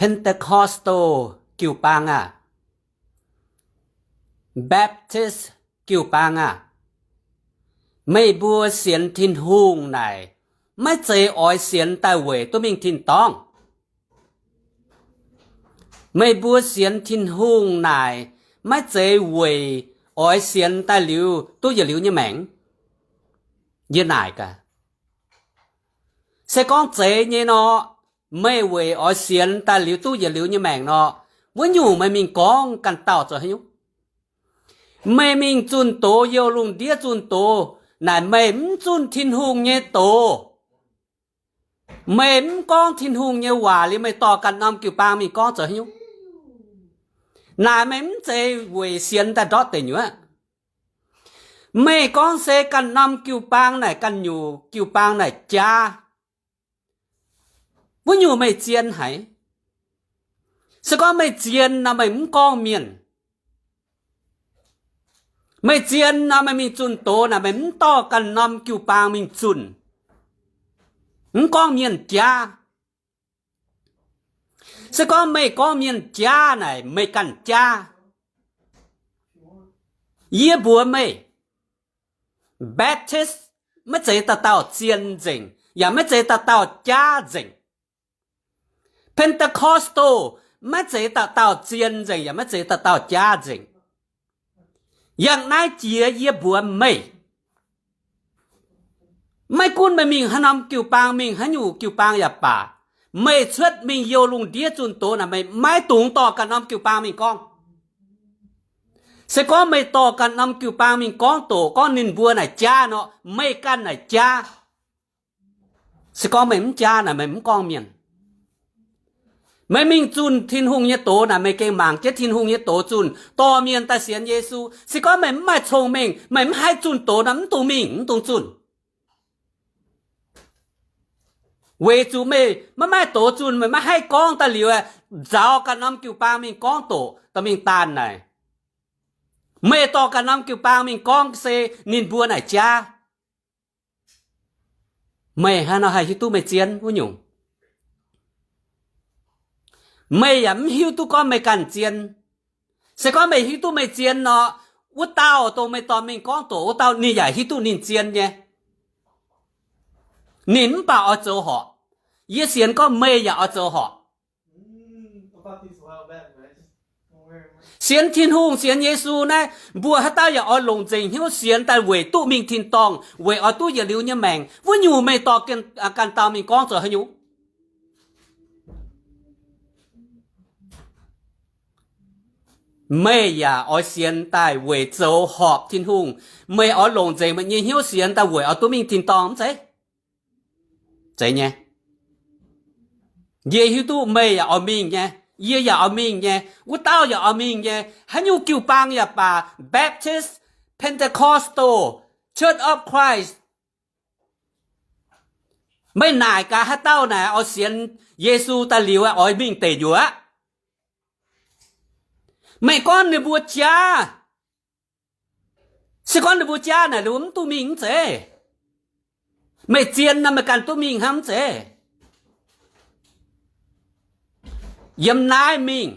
Pentecostal jiu-baang aah, Baptist jiu-baang aah, meih mbuo sienx Tin-Hungh naaic, maiv zeiz oix sienx daaih weic duqv mingh tin-dorngh. Meih mbuo sienx Tin-Hungh naaic, maiv zeiz weic oix sienx daaih liuz duqv yietc liuz nyei maengc. Yie naaic gaax, se gorngv zeiz nyei nor, meih weic oix sienx daaih liuz duqv yietc liuz nyei maengc nor, wuov nyungc meih mingh gorngv ganh dauh zoux haaix nyungc? Meih mingh zunh doz, youh lungh ndiev zunh doz, naaic meih mv zunh Tin-Hungh nyei doz. Meih mv gorngv Tin-Hungh nyei waac liuz meih dorh ganh norm jiu-baang mingh gorngv zoux haaix nyungc? Naaic meih mv zeiz weic sienx daaih ndortv deic nyuoqc. Meih gorngv se ganh norm jiu-baang naaic ganh nyungc jiu-baang naaic jaav, wuov nyungc meih zien haic. Se gorngv meih zien nor meih mv gorngv mienh. Meih zien nor meih mingh zunh doz naaic meih mv dorh ganh norm jiu-baang mingh zunh, mv gorngv mienh jaav. Se gorngv meih gorngv mienh jaav naaic meih ganh jaav. Yie mbuox meih, Baptist maiv zeiz dauh dauh zien nzengc, yaac maiv zeiz dauh dauh jaav nzengc. Pentecostal maiv zeiz dauh dauh zien nzengc, yaac maiv zeiz dauh dauh jaav nzengc. Yangh naaiv jiex yie mbuox meih, maiv gunv meih mingh haaix norm jiu-baang, mingh haaix nyungc jiu-baang yaac baac, meih cuotv mingh youh lungh ndiev zunh doz naaic meih maiv dungx dorh ganh norm jiu-baang mingh gorngv. Se gorngv meih dorh ganh norm jiu-baang mingh gorngv doqc, gorngv ninh mbuo naaic jaav nor, meih ganh naaic jaav. Se gorngv meih mv jaav naaic meih mv gorngv mienh. Meih mingh zunh Tin-Hungh nyei doz naaic meih gengh mangc jienv Tin-Hungh nyei doz zunh, dorh mienh daaih sienx Yesu. Se gorngv meih mv maaih cong-mengh, meih mv haih zunh doz nor mv dungx mingh, mv dungx zunh. Weic zuqc meih maiv maaih doz zunh, meih maiv haih gorngv daaih liuz, nzaaux ganh norm jiu-baang mingh gorngv doqc dorh mingh daanh naaic. Meih dorh ganh norm jiu-baang mingh gorngv se ninh mbuo naaic jaav. Meih haaix nor haih hiuv duqv meih zien wuov nyungc? Meih yaac mv hiuv duqv gorngv meih ganh zien. Se gorngv meih hiuv duqv meih zien nor, wuov dauh dongh meih dorh mingh gorngv doqc wuov dauh ninh yaac hiuv duqv ninh zien nyei. Ninh mv baac oix zoux horpc. Yie sienx gorngv meih yaac oix zoux horpc. Sienx Tin-Hungh, sienx Yesu naaiv, mbuo haaix dauh yaac oix longc nzengc hnyouv sienx daaih weic duqv mingh tin-dorngh, weic oix duqv yietc liuz nyei maengc. Wuov nyungc meih dorh ganh dauh mingh gorngv zoux haaix nyungc? Meih yaac oix sienx daaih weic zoux horpc Tin-Hungh. Meih oix longc nzengc meih nyei hnyouv sienx daaih weic oix duqv mingh tin-dorngh mv zeiz? Zeiz nyei. Yie hiuv duqv meih yaac oix mingh nyei. Yie yaac oix mingh nyei. Wuov dauh yaac oix mingh nyei. Haaix nyungc jiu-baang yaac baac, Baptist, Pentecostal, Church of Christ, meih naaic gaax haaix dauh naaic oix sienx Yesu daaih liuz oix mingh deic nyuoqc aqv. Meih gorngv ninh mbuo jaav. Se gorngv ninh mbuo jaav naaic, ninh mbuo mv duqv mingh mv zeiz? Meih zien nor meih ganh duqv mingh hnangv mv zeiz? Yiem naaiv mingh,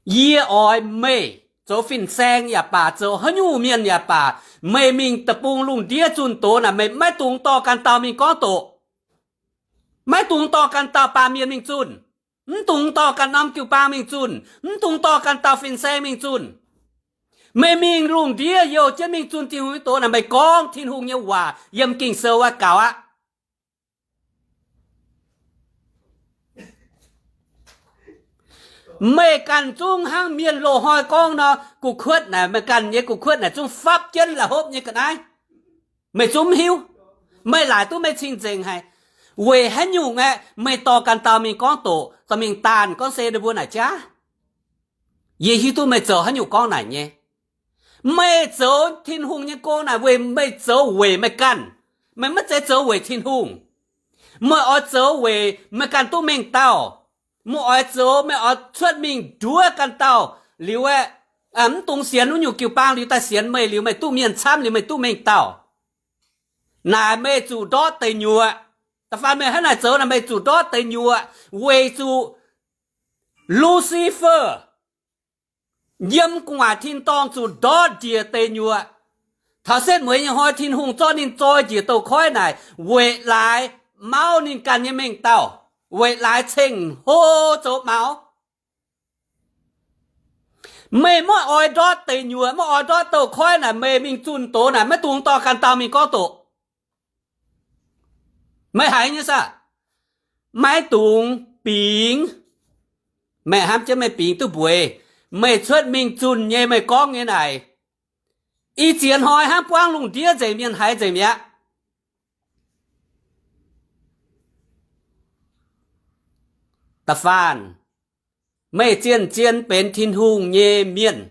yie oix meih zoux fin-saeng yaac baac, zoux haaix nyungc mienh yaac baac, meih mingh deic-bung lungh ndiev zunh doz naaic, meih maiv dungx dorh ganh dauh mingh gorngv doqc. Maiv dungx dorh ganh dauh baamh mienh mingh zunh. Mv dungx dorh ganh norm jiu-baang mingh zunh. Mv dungx dorh ganh dauh fin-saeng mingh zunh. Meih mingh lungh ndiev youh jienv mingh zunh Tin-Hungh nyei doz naaic, meih gorngv Tin-Hungh nyei waac yiem Ging-Sou aqv, gaux aqv. Meih ganh zungv hnangv mienh loz-hnoi gorngv nor, gu'kuotv naaic, meih ganh nyei gu'kuotv naaic zungv fapv jienv la'hopv nyei ga'naaiv. Meih zungv mv hiuv. Meih laaic duqv meih cing-nzengc haic. Weic haaix nyungc aeqv, meih dorh ganh dauh mingh gorngv doqc, dorh mingh daanh gorngv se ninh mbuo naaic jaav. Yie hiuv duqv meih zoux haaix nyungc gorngv naaic nyei. Meih zoux Tin-Hungh nyei gong naaic weic meih zoux weic meih ganh. Meih maiv zeiz zoux weic Tin-Hungh. Meih oix zoux weic meih ganh duqv mengh dauh. Meih oix zoux, meih oix cuotv mingh nduov ganh dauh liuz aeqv, mv dungx sienx wuov nyungc jiu-baang liuz daaih sienx meih liuz meih duqv mienh camv liuz meih duqv mengh dauh. Naaic meih zuqc ndortv deic nyuoqc. Da'faanh meih hnangv naaic zoux naaic, meih zuqc ndortv deix nyuoqc, weic zuqc Lucifer yiem gu'nguaaic tin-dorngh zuqc ndortv njiec deix nyuoqc. Taux setv mueiz nyei hnoi Tin-Hungh zorqv ninh zoi njiec douz-koiv naaic weic laaix mauv ninh ganh nyei mengh dauh, weic laaix ceng-hlo zoux maux. Meih maiv oix ndortv deix nyuoqc, maiv oix ndortv douz-koiv naaic, meih mingh zunh doz naaic maiv dungx dorh ganh dauh mingh gorngv doqc. Meih haiz nyei saah? Maiv dungx bingx. Meih hnamv jienv meih bingx duqv mbueiz. Meih cuotv mingh zunh nyei, meih gorngv nyei naaic, ih ziex hnoi hnangv buangv lungh ndiev nzengc, mienh haiz nzengc mi'aqv. Da'faanh, meih zien-zien benx Tin-Hungh nyei mienh,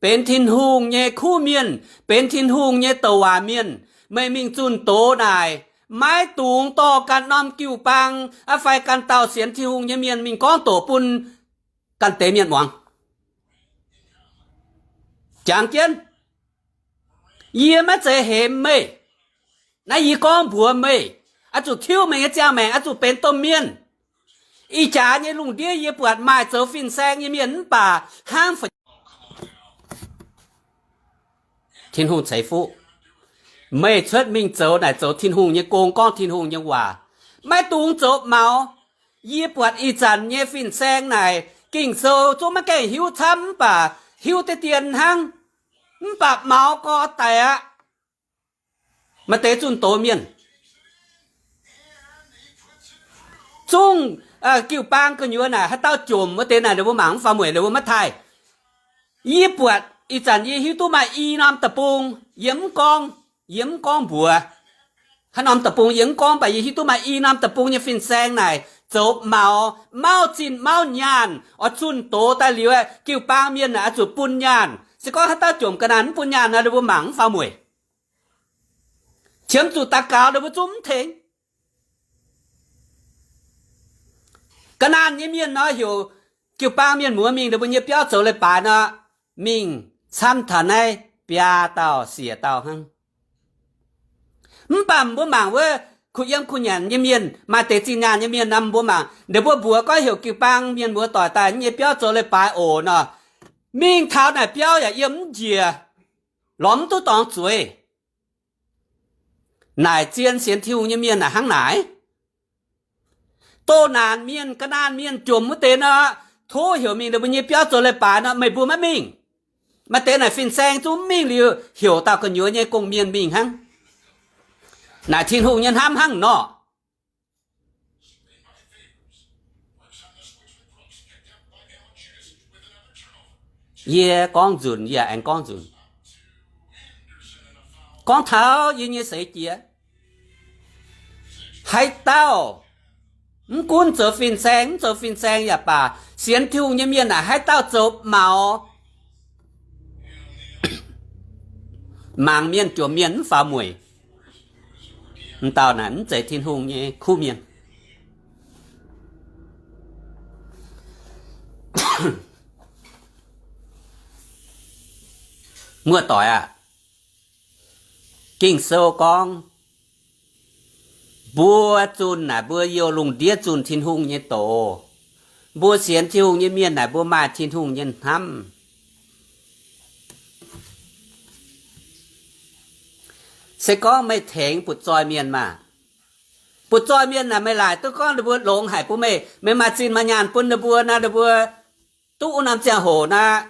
benx Tin-Hungh nyei kuv mienh, benx Tin-Hungh nyei douc waac mienh, meih mingh zunh doz naaic, maiv dungx dorh ganh norm jiu-baang aqv fai ganh dauh sienx Tin-Hungh nyei mienh mingh gorngv doqc bun ganh deix mienh muangx. Jangx jienv, yie maiv zeiz hemx meih. Naaiv yie gorngv mbuox meih, oix zuqc tiuv meih nyei ziangh maengc, oix zuqc benx domh mienh. Ih jaax nyei lungh ndiev yie buatc maaih zoux fin-saeng nyei mienh mv baac hnangv Tin-Hungh ceix fuqv. Meih cuotv mingh zoux naaic zoux Tin-Hungh nyei gong, gorngv Tin-Hungh nyei waac. Maiv dungx zoux maux. Yie buatc ih zanc nyei fin-saeng naaic, Ging-Sou zungv maiv gaengh hiuv camv mv baac hiuv deix dien hnangv. Mv baac maux gorx daic aqv. Maaih deix zunh doz mienh zungv jiu-baang gu'nyuoz naaic haaix dauh jomc wuov deix naaic, ninh mbuo mangc mv faaux mueic, ninh mbuo maiv taaih. Yie buatc ih zanc yie hiuv duqv maaih i norm deic-bung, yie mv gorngv, yie mv gorngv mbuox haaix norm deic-bung, yie mv gorngv, mv baac yie hiuv duqv maaih i norm deic-bung nyei fin-saeng naaic zoux maux, mauv zinh mauv nyaanh, oix zunh doz daaih liuz, jiu-baang mienh naaic oix zuqc bun nyaanh. Se gorngv haaix dauh jomc ga'naanh mv bun nyaanh nor, ninh mbuo mangc mv faaux mueic. Qiemx zuqc daux gaux ninh mbuo zungv mv tengx. Ga'naanh nyei mienh nor heuc jiu-baang mienh muoz mingh ninh mbuo nyei biauv zoux leiz-baaix nor, mingh camv taux naaiv biaa dauh siec dauh hnangv. Mv baac mbuo mangc wuov kuh yiem kuh nyanc nyei mienh, maaih deix zinh nyaanh nyei mienh nor, mbuo mangc ninh mbuo mbuox gorngv heuc jiu-baang mienh muoz doic daaih yie nyei biauv zoux leiz-baaix oc nor, mingh taux naaic biauv yaac yiem mv njiec, lorz mv duqv dorngx zueiz. Naaic zien sienx Tin-Hungh nyei mienh naaic hnangv naaic. Doh naanc mienh, ga'naanh mienh jomc wuov deix nor, tov heuc mingh ninh mbuo nyei biauv zoux leiz-baaix nor, meih mbuo maiv mingh. Maaih deix naaic fin-saeng zungv mv mingh liuz, heuc dauh gu'nyuoz nyei gong-mienh mingh hnangv. Naaic Tin-Hungh nyei hnamv hnangv nor. Yie gorngv nzunc, yie aengx gorngv nzunc. Gorngv taux yie nyei seix jiex, haaix dauh mv gunv zoux fin-saeng, mv zoux fin-saeng yaac baac, sienx Tin-Hungh nyei mienh naaic, haaix dauh zoux maux, mangc mienh jomc mienh mv faaux mueic, m'dauh naaic mv zeiz Tin-Hungh nyei kuv mienh. Muoz-doic aah, Ging-Sou gorngv, mbuo zunh naaic mbuo youh lungh ndiev zunh Tin-Hungh nyei doz. Mbuo sienx Tin-Hungh nyei mienh naaic mbuo maaih Tin-Hungh nyei hnamv. Se gorngv meih tengx butv-zoih mienh maah, butv-zoih mienh naaic meih laaic duqv gorngv ninh mbuo longx haic bun meih, meih maaih zinh maaih nyaanh bun ninh mbuo naaic, ninh mbuo duqv wuov norm ziangh hoc naaic,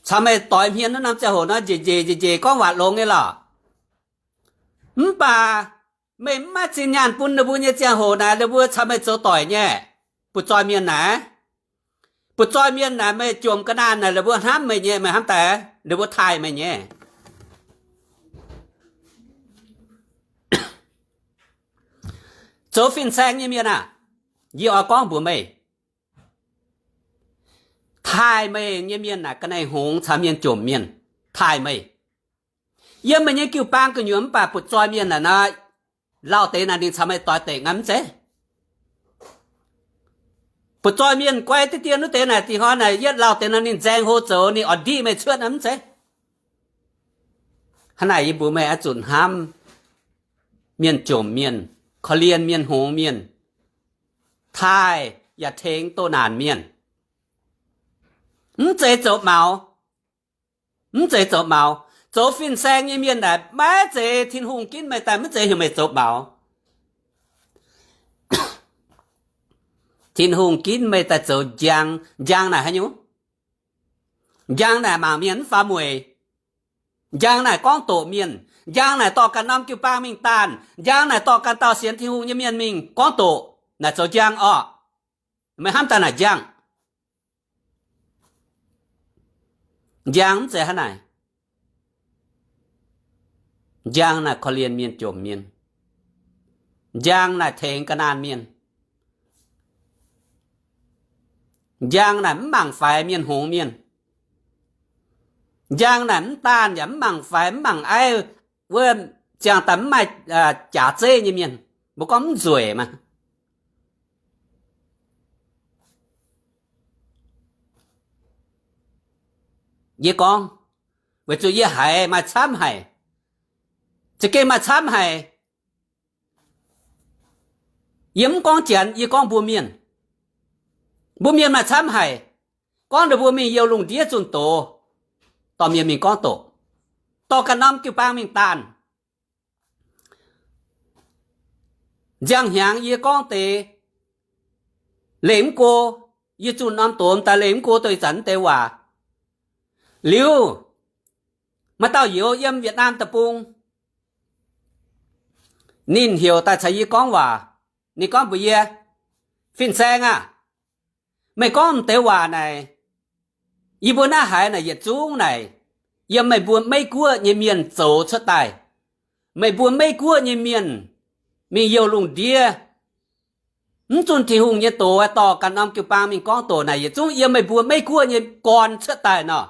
caux meih doix hmien wuov norm ziangh hoc nor, njiec njiec njiec njiec gorngv waac longx nyei lorqc. Mv baac meih mv maaih zinh nyaanh bun ninh mbuo nyei ziangh hoc naaic, ninh mbuo caux meih zoux doic nyei. Butv-zoih mienh naaic, butv-zoih mienh naaic, meih jomc ga'naanh naaic, ninh mbuo hnamv meih nyei, meih hnamv daaih ninh mbuo taaih meih nyei. Zoux fin-saeng nyei mienh aah, yie oix gorngv mbuox meih, taaih meih nyei mienh naaic ga'naaiv hngongx caux mienh jomc mienh taaih meih. Yiem meih nyei jiu-baang gu'nyuoz mv baac butv-zoih mienh naaic nor, lauh deix naaic ninh caux meih doix deic aqv mv zeiz? Butv-zoih mienh guai diqv dien wuov deix naaic, dih hnoi naaic yietv lauh deix nor ninh nzaeng hlo zoux, ninh oix ndiqv meih cuotv aqv mv zeiz? Hnangv naaic yie mbuox meih oix zuqc hnamv mienh jomc mienh, korv-lienh mienh hngongx mienh, taaih yaac tengx doh naanc mienh. Mv zeiz zoux maux. Mv zeiz zoux maux. Zoux fin-saeng nyei mienh naaic maiv zeiz Tin-Hungh ginv meih daaih, mv zeiz heuc meih zoux maux. Tin-Hungh ginv meih daaih zoux njang. Njang naaic haaix nyungc? Njang naaic mangc mienh mv faaux mueic. Njang naaic gorngv doqc mienh. Njang naaic dorh ganh norm jiu-baang mingh daanh. Njang naaic dorh ganh dauh sienx Tin-Hungh nyei mienh mingh gorngv doqc. Naaic zoux njang orqc. Meih hnamv daaih naaic njang. Njang mv zeiz hnangv naaic. Njang naaic korv-lienh mienh jomc mienh. Njang naaic tengx ga'naanh mienh. Njang naaic mv mangc faix mienh hngongx mienh. Njang naaic mv daanh yaac mv mangc faix, mv mangc aiv, wuov ziangh daaih mv maaih jaax zeiv nyei mienh. Mbuo gorngv mv nzueic maah. Yie gorngv, weic zuqc yie haiz maaih camv haic. Za'gengh maaih camv haic. Yie mv gorngv Janx, yie gorngv mbuo mienh. Mbuo mienh maaih camv haic. Gorngv ninh mbuo mingh youh lungh ndiev zunh doz, dorh mienh mingh gorngv doqc, dorh ganh norm jiu-baang mingh daanh. Nziang hnyangx yie gorngv deix, leih mv go, yie zunh norm doz daaih leih mv go dongh ih zanc mv deix waac. Liuz, maaih dauh youz yiem Vietnam deic-bung, ninh heuc daaih caux yie gorngv waac. Ninh gorngv mbuox yie, Fin-Saeng aah, meih gorngv m'deix waac naaic, yie mbuo naaiv haaix naaic yietc zungv naaic yiem meih mbuo Meiv Guoqv nyei mienh zoux cuotv daaih. Meih mbuo Meiv Guoqv nyei mienh mingh youh lungh ndiev, mv zunh Tin-Hungh nyei doz, dorh ganh norm jiu-baang mingh gorngv doqc naaic yietc zungv yiem meih mbuo Meiv Guoqv nyei gorn cuotv daaih nor.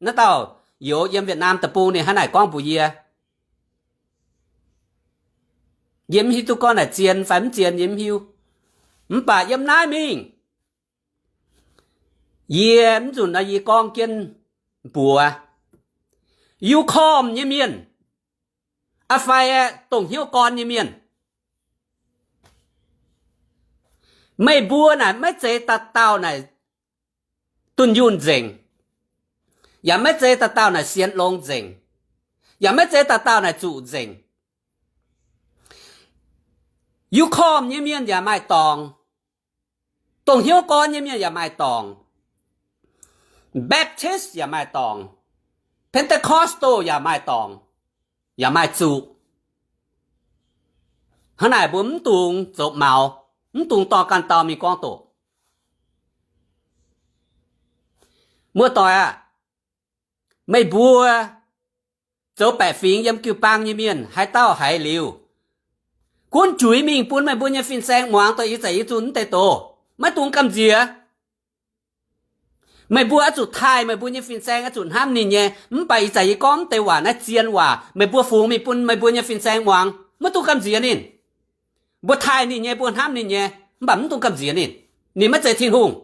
Naaiv dauh youz yiem Vietnam deic-bung ninh hnangv naaic gorngv mbuox yie. Yie mv hiuv duqv gorngv naaic zien fai mv zien, yie mv hiuv. Mv baac yiem naaiv mingh, yie mv nzunc nor yie gorngv jienv mbuox, UCOM nyei mienh, aa fai dongh hnyouv gorn nyei mienh, meih mbuo naaic maiv zeiz dauh dauh naaic dunh yunh nzengc, yaac maiv zeiz dauh dauh naaic sienx longx nzengc, yaac maiv zeiz dauh dauh naaic zuqc nzengc. UCOM nyei mienh yaac maaih dorngc, dongh hnyouv gorn nyei mienh yaac maaih dorngc, Baptist yaac maaih dorngc, Pentecostal yaac maaih dorngc, yaac maaih zuqc. Hnangv naaic mbuo mv dungx zoux maux, mv dungx dorh ganh dauh mingh gorngv doqc. Muoz-doic aah, meih mbuo zoux baeqc fingx yiem jiu-baang nyei mienh haaix dauh haiz liuz, gunv juix mingh bun meih mbuo nyei fin-saeng muangx dongh ih zanc yie zunh mv deix doz. Maiv dungx gamh nziex. Meih mbuo oix zuqc taaih meih mbuo nyei fin-saeng, oix zuqc hnamv ninh nyei. Mv baac ih zanc yie gorngv mv deix waac naaiv zien waac, meih mbuo fungx mingh bun meih mbuo nyei fin-saeng muangx, maiv dungx gamh nziex ninh. Mbuo taaih ninh nyei, mbuo hnamv ninh nyei, mv baac mv dungx gamh nziex ninh. Ninh maiv zeiz Tin-Hungh.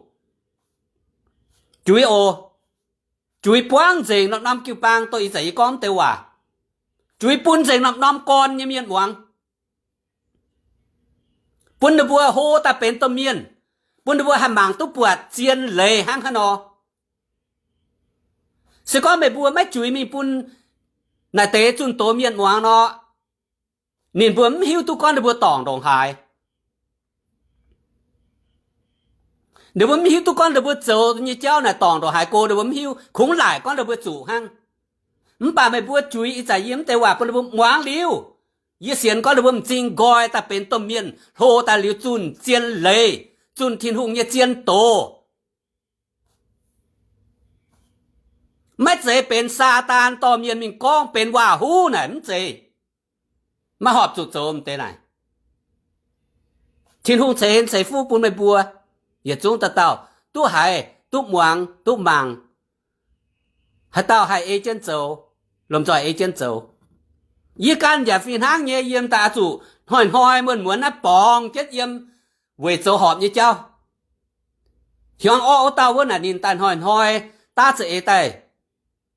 Juix oc. Juix buangv nzengc norm-norm jiu-baang dongh ih zanc yie gorngv mv deix waac. Juix bun nzengc norm-norm gorn nyei mienh muangx, bun ninh mbuo hlo daaih benx domh mienh, bun ninh mbuo haih mangc duqv buatc zien leiz hnangv haaix nor. Se gorngv meih mbuo maiv juix mingh bun naaic deix zunh doz mienh muangx nor, ninh mbuo mv hiuv duqv gorngv ninh mbuo dorngc ndongc haaix. Ninh mbuo mv hiuv duqv gorngv ninh mbuo zoux nyei jauv naaic dorngc ndongc haaix go, ninh mbuo mv hiuv, kungx laaic gorngv ninh mbuo zuqc hnangv. Mv baac meih mbuo juix ih zanc yie mv deix waac bun ninh mbuo muangx liuz, yie sienx gorngv ninh mbuo m'zing nqoi daaih benx domh mienh, hlo daaih liuz zunh zien leiz, zunh Tin-Hungh nyei zien doz. Maiv zeiz benx Saadaan dorh mienh mingh gorngv benx waac-huv naaic, mv zeiz. Maiv horpc zuqc zoux m'deix naaic. Tin-Hungh ceix en ceix fuqv bun meih mbuo yietc zungv dauh dauh duqv haiz, duqv muangx, duqv mangc. Haaix dauh haih ei jienv zoux, lomh nzoih ei jienv zoux. Yie ganh yaac fih hnangv nyei, yiem daaih oix zuqc hnoi-hnoi muonz-muonz naaiv borngz jienv yiem weic zoux horpc nyei jauv. Hiuang orqv wuov dauh wuov naaic ninh daaih hnoi-hnoi daav za'eix daaih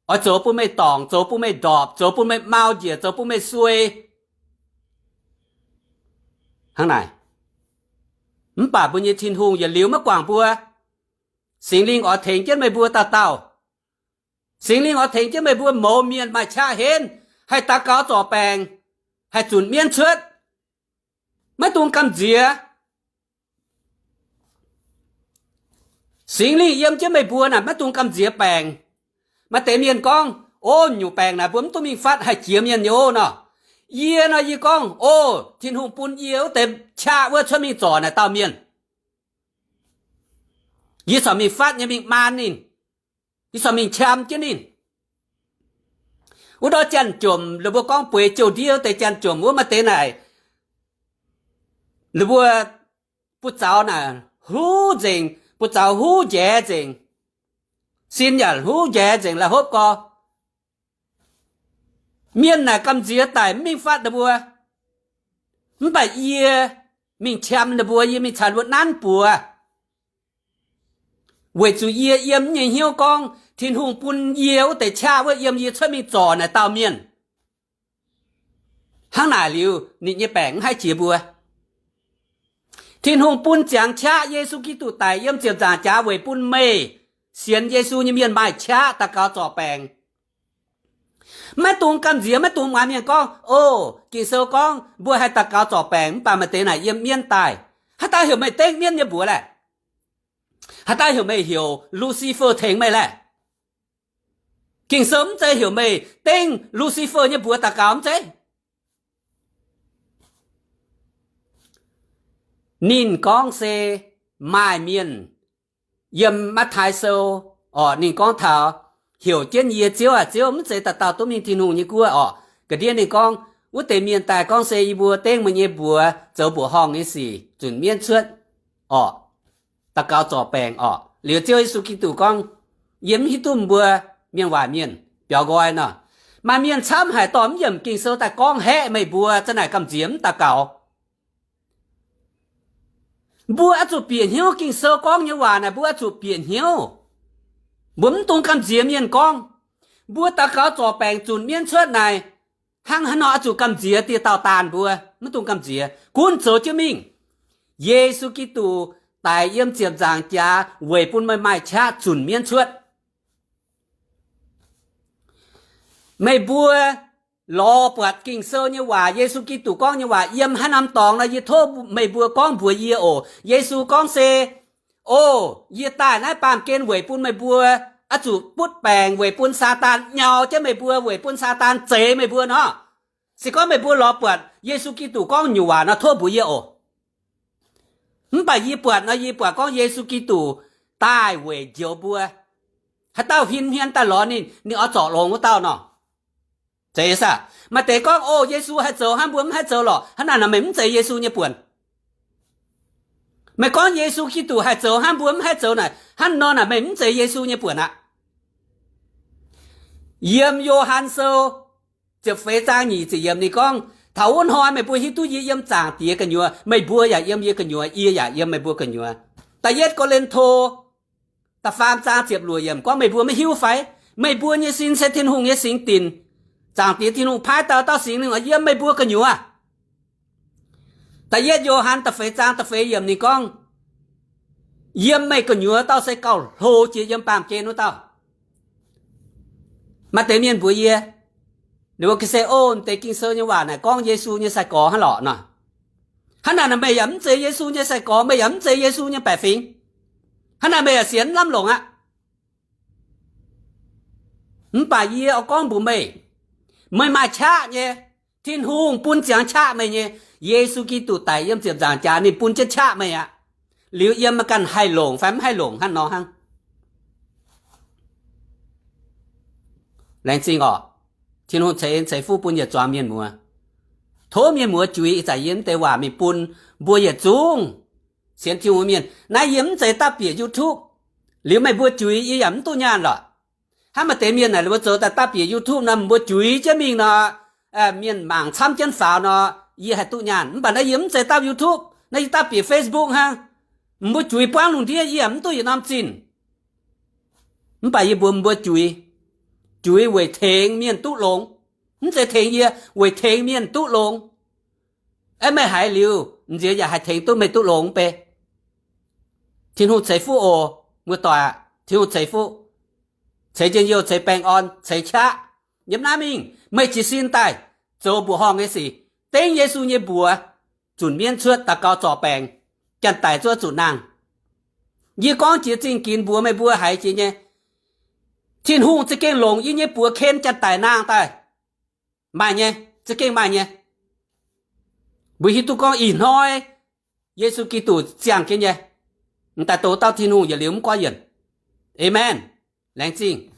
oix zoux bun meih dorngc, zoux bun meih ndorpc, zoux bun meih mau njiec, zoux bun meih suei. Hnangv naaic. Mv baac mbuo nyei Tin-Hungh yietc liuz maiv guangc mbuo. Singx Lingh oix tengx jienv meih mbuo dauh dauh. Singx Lingh oix tengx jienv meih mbuo mouz mienh maaih qaqv henv, haih daux gaux zorc baengc, haih zunc mienv cuotv. Maiv dungx gamh nziex. Singx Lingh yiem jienv meih mbuo naaic, maiv dungx gamh nziex baengc. Maaih deix mienh gorngv, o, nyungc baengc naaic mbuo mv duqv mingh fatv, haih jiex mienh nyei ov nor. Yie nor, yie gorngv, o, Tin-Hungh bun yie wuov deix qaqv wuov cuotv mingh zorc naaic dauh mienh. Yie corc mingh fatv nyei, mingh maan ninh. Yie corc mingh qam jienv ninh. Wuov ndortv janx-jomc, ninh mbuo gorngv bueix jouh ndiev wuov deix janx-jomc wuov, maaih deix naaic, ninh mbuo buoz-zaux naaic huv nzengc, buoz-zaux huv njaeix nzengc, sin yaac huv njaeix nzengc, la'hopv gorx. Mienh naaic gamh nziex daic mv mingh fatv ninh mbuo. Mv baac yie mingh qam ninh mbuo, yie mingh caux ninh mbuo nanv buoz. Weic zuqc yie yiem nyei hnyouv gorngv Tin-Hungh bun yie wuov deix qaqv wuov yiem yie cuotv mingh zorc naaic dauh mienh. Hnangv naaic liuz ninh nyei baengc mv haih jiex mbuo. Tin-Hungh bun ziangx qaqv Yesu Giduc daic yiem ziepc nzaangc jaax weic bun meih sienx Yesu nyei mienh maaih qaqv daux gaux zorc baengc. Maiv dungx gamh nziex, maiv dungx muangx mienh gorngv, o, Ging-Sou gorngv mbuo haih daux gaux zorc baengc, mv baac maaih deix naaic yiem mienv daaih. Haaix dauh heuc meih dengv mienv nyei mbuox laeh? Haaix dauh heuc meih heuc Lucifer tengx meih laeh? Ging-Sou mv zeiz heuc meih dengv Lucifer nyei mbuox daux gaux, mv zeiz. Ninh gorngv se maaih mienh yiem Matv^taai Sou orqc, ninh gorngv taux heuc jienv yie, Ziouv aac, Ziouv, mv zeiz dauh dauh duqv mingh Tin-Hungh nyei guoqv orqc. Ga'ndiev ninh gorngv, wuov deix mienh daaih gorngv se yie mbuo dengv meih nyei mbuox zoux mbuoqc horngh nyei sic, zunc mienv cuotv orqc, daux gaux zorc baengc orqc. Liuz Ziouv Yesu Giduc gorngv, Yie mv hiuv duqv mbuo mienh waaic mienh biaux nqoi nor. Maaih mienh camv haic dorh mv yiemc Ging-Sou daaih gorngv haeqv meih mbuo za'naaic gamh nziex mv daux gaux. Mbuo oix zuqc bieqc hnyouv Ging-Sou gorngv nyei waac naaic, mbuo oix zuqc bieqc hnyouv. Mbuo mv dungx gamh nziex mienh gorngv. Mbuo daux gaux zorc baengc zunc mienv cuotv naaic, hnangv haaix nor oix zuqc gamh nziex dieh dauh daanh mbuo? Mv dungx gamh nziex, gunv zoux jienv mingh. Yesu Giduc daic yiem ziepc nzaangc jaax weic bun meih maaih qaqv zunc mienv cuotv. Meih mbuo lorz buatc Ging-Sou nyei waac, Yesu Giduc gorngv nyei waac, yiem haaix norm dorngx nor, yie tov meih mbuo gorngv mbuox yie oc. Yesu gorngv se, O, yie daaih naaiv baamh gen weic bun meih mbuo oix zuqc butv baengc, weic bun Saadaan nyau jienv meih mbuo, weic bun Saadaan zeix meih mbuo nor. Se gorngv meih mbuo lorz buatc Yesu Giduc gorngv nyungc waac nor, tov mbuox yie oc. Mv baac yie buatc nor, yie buatc gorngv Yesu Giduc daaih weic njoux mbuo. Haaix dauh huin hmien daaih lorz ninh, ninh oix zorc longx wuov dauh nor. Zeiz saah? Maaih deix gorngv, O, Yesu haih zoux hnangv, mbuo mv haih zoux lorqc. Hnangv naaic nor meih mv zeiz Yesu nyei buonc. Meih gorngv Yesu Giduc haih zoux hnangv, mbuo mv haih zoux naaic, hnangv nor naaic meih mv zeiz Yesu nyei buonc aqv. Yiem Yo^han Sou ziepc feix zaang nyic ziepc yiemc ninh gorngv, Taux wuov hnoi meih mbuo hiuv duqv yie yiem Zaangc Diex gu'nyuoz, meih mbuo yaac yiem yie gu'nyuoz, yie yaac yiem meih mbuo gu'nyuoz. Da'yietv Ko^lin^to da'faam zaang ziepc luoqc yiemc gorngv, Meih mbuo maiv hiuv fai? Meih mbuo nyei sin se Tin-Hungh nyei singx dinc, Zaangc Diex Tin-Hungh paaiv dauh dauh Singx Lingh oix yiem meih mbuo gu'nyuoz. Da'yietv Yo^han da'feix zaang da'feix yiemc ninh gorngv, Yiem meih gu'nyuoz dauh se gauh hlo jiex yiem baamh gen wuov dauh. Maaih deix mienh mbuox yie, ninh mbuo ga'sie, O, deix Ging-Sou nyei waac naaic gorngv Yesu nyei sai-gorx hnangv lorqc nor. Hnangv naaic nor meih yaac mv zeiz Yesu nyei sai-gorx, meih yaac mv zeiz Yesu nyei baeqc fingx. Hnangv naaic meih yaac sienx mv lamh longc aqv. Mv baac yie oix gorngv mbuox meih, meih maaih qaqv nyei. Tin-Hungh bun ziangx qaqv meih nyei. Yesu Giduc daic yiem ziepc nzaangc jaax, ninh bun jienv qaqv meih aqv. Liuz yiem meih ganh haih longc fai mv haih longc hnangv nor hnangv. Laengz zingh orqc. Tin-Hungh ceix en ceix fuqv bun yietc zuangx mienh muoz. Tov mienh muoz juix ih zanc yie mv deix waac mingh bun mbuo yietc zungv sienx Tin-Hungh mienh. Naaiv yie mv zeiz dapv bieqc YouTube. Liuz meih mbuo juix yie yaac mv duqv nyaanh lorqc. Hnangv maaih deix mienh naaic, ninh mbuo zoux daaih dapv bieqc YouTube nor, mbuo juix jienv mingh nor, mienh mangc camv jienv faaux nor, yie haih duqv nyaanh. Mv baac naaiv yie mv zeiz dapv YouTube, naaiv yie dapv bieqc Facebook hnangv. Mbuo juix buangv lungh ndiev yie yaac mv duqv yietc norm zinh. Mv baac yie mbuox mbuo juix, juix weic tengx mienh duqv longx. Mv zeiz tengx yie, weic tengx mienh duqv longx. Aeqv, meih haiz liuz, M'nziex yaac haih tengx duqv meih duqv longx mv bei. Tin-Hungh ceix fuqv oc, muoz-doic aac, Tin-Hungh ceix fuqv, ceix njien-youh, ceix baengh orn, ceix qaqv. Yiem naaiv mingh meih jiez sin daaih zoux mbuoqc horngh nyei sic, dengv Yesu nyei mbuox, zunc mienv cuotv, daux gaux zorc baengc, janx-daic zuov zuqc nangh. Yie gorngv jiex zingh ginx mbuox meih mbuo haiz jiex nyei, Tin-Hungh za'gengh longc yie nyei buoz ken janx-daic nangh daaih. Maaih nyei, za'gengh maaih nyei. Mbuo hiuv duqv gorngv ih hnoi Yesu Giduc ziangh jienv nyei, m'daaih douz dauh Tin-Hungh yietc liuz mv guaaiv yienc. Aamen. Laengz zingh.